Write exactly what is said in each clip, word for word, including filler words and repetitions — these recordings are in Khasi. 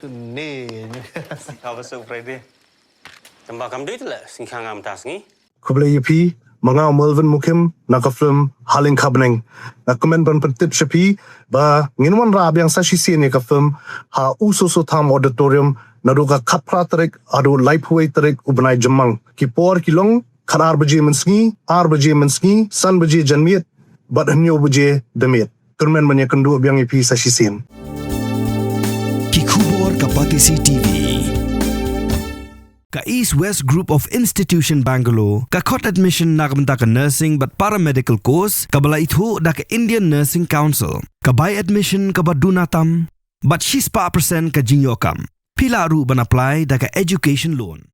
Ni. Kaba su Friday. Tamba kam dei le sing khang am tas ngi. Khublei ïa phi, ma nga u Melvin Mukim, na ka film Haleng Khabneng. Nga kmen ban pyntip sha phi ba ngin wanrah biang sa shisien ïa ka film ha U Soso Tham Auditorium naduh ka khatphra tarik haduh laiphew wei tarik u bnai Jymmang. Ki por ki long khatar baje mynsngi, ar baje mynsngi, san baje janmiet bad hynñiew baje damiet. Kyrmen ban ïakynduh biang ïa phi sa shisien. Ki khubor ka Batesi T V. Ka East West Group of Institution Bangalore ka khot admission na ka bynta ka nursing bad paramedical course kaba la ithuh da ka Indian Nursing Council. Ka bai admission kaba duna tam bad shispah percent ka jingïoh kam. Phi lah ruh ban apply da ka education loan.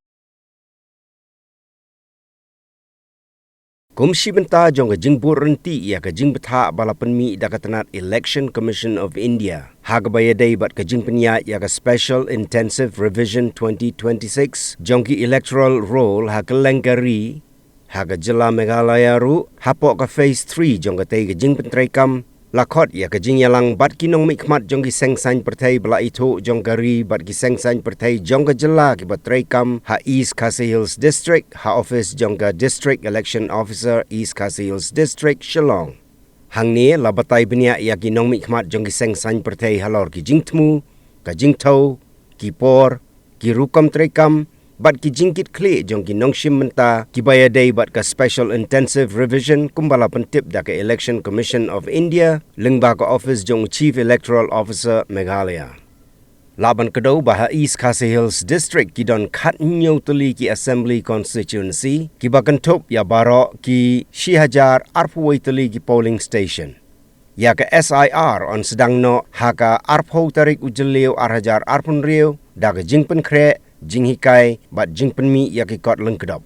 Kum shi bynta jong ka jingbud ryntih ïa ka jingbthah ba la pynmih da ka tnat Election Commission of India ha kaba ïadei bad ka jingpynïaid ïa ka Special Intensive Revision twenty twenty-six jong ki Electoral Roll ha kylleng ka ri, ha ka jylla Meghalaya ruh hapoh ka phase three jong katei ka jingpyntreikam, la khot ïa ka jingïalang bad ki nongmihkhmat jong ki seng saiñ pyrthei ba la ithuh jong ka ri bad ki seng saiñ pyrthei jong ka jylla kiba treikam ha East Khasi Hills District, ha office jong ka District Election Officer, East Khasi Hills District, Shillong. Hangne la batai bniah ïa ki nongmihkhmat jong ki seng saiñ pyrthei halor ki jingthmu, ka jingthew, ki por, ki rukom treikam bad ki jingkitkhlieh jong ki nongshim bynta kiba ïadei bad ka Special Intensive Revision kumba la pyntip da ka Election Commission of India lyngba ka office jong u Chief Electoral Officer Meghalaya. Lah ban kdew ba ha East Khasi Hills District ki don khathynñiew tylli ki Assembly Constituency kiba kynthup ïa baroh ki shi hajar arphew wei tylli ki polling station. Ïa ka S I R yn sdang noh ha ka arphew tarik u Jylliew ar hajar arphew hynriew da ka jingpynkhreh, jinghikai bad jingpynmih ïa ki kot lyngkdop.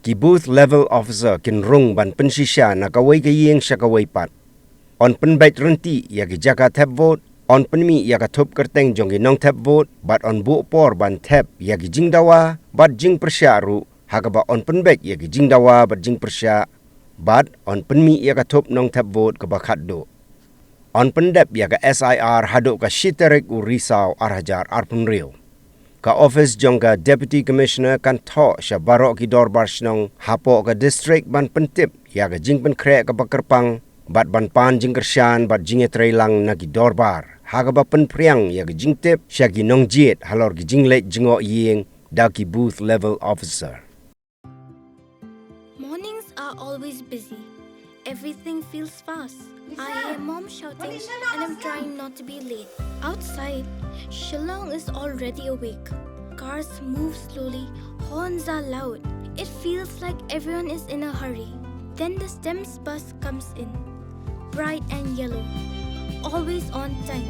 Ki Booth Level Officer kin rung ban pynshisha na kawei ka ïing sha kawei pat. Yn pynbeit ryntih ïa ki jaka thep vote, yn pynmih ïa ka thup kyrteng jong ki nongthep vote bad yn buh por ban thep ïa ki jingdawa bad jingpyrshah ruh ha kaba yn pynbeit ïa ki jingdawa bad jingpyrshah bad yn pynmih ïa ka thup nongthep vote kaba khatduh. Yn pyndep ïa ka S I R haduh ka shi tarik u Risaw ar hajar arphew hynriew. Ka office jong ka Deputy Commissioner kan thoh sha baroh ki dorbar shnong hapoh ka district ban pyntip ïa ka jingpynkhreh kaba kyrpang bad ban pan jingkyrshan bad jingïatreilang na ki dorbar ha kaba pynphriang ïa ka jingtip sha ki nongjied halor ki jingleit jngoh ïing da ki Booth Level Officer. Mornings are always busy. Everything feels fast. I hear mom shouting and I'm trying not to be late. Outside, Shillong is already awake. Cars move slowly, horns are loud. It feels like everyone is in a hurry. Then the STEMS bus comes in. Bright and yellow, always on time.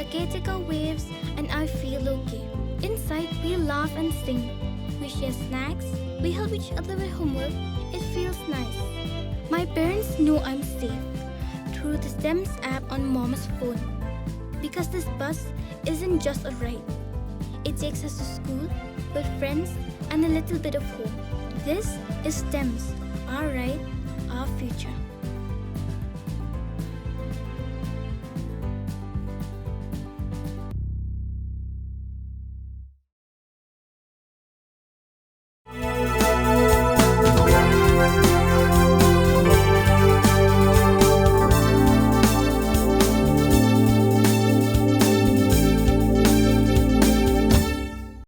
The caretaker waves and I feel okay. Inside, we laugh and sing. We share snacks. We help each other with homework. It feels nice. My parents know I'm safe through the STEMS app on mom's phone. Because this bus isn't just a ride. It takes us to school, with friends, and a little bit of home. This is STEMS, our ride, our future.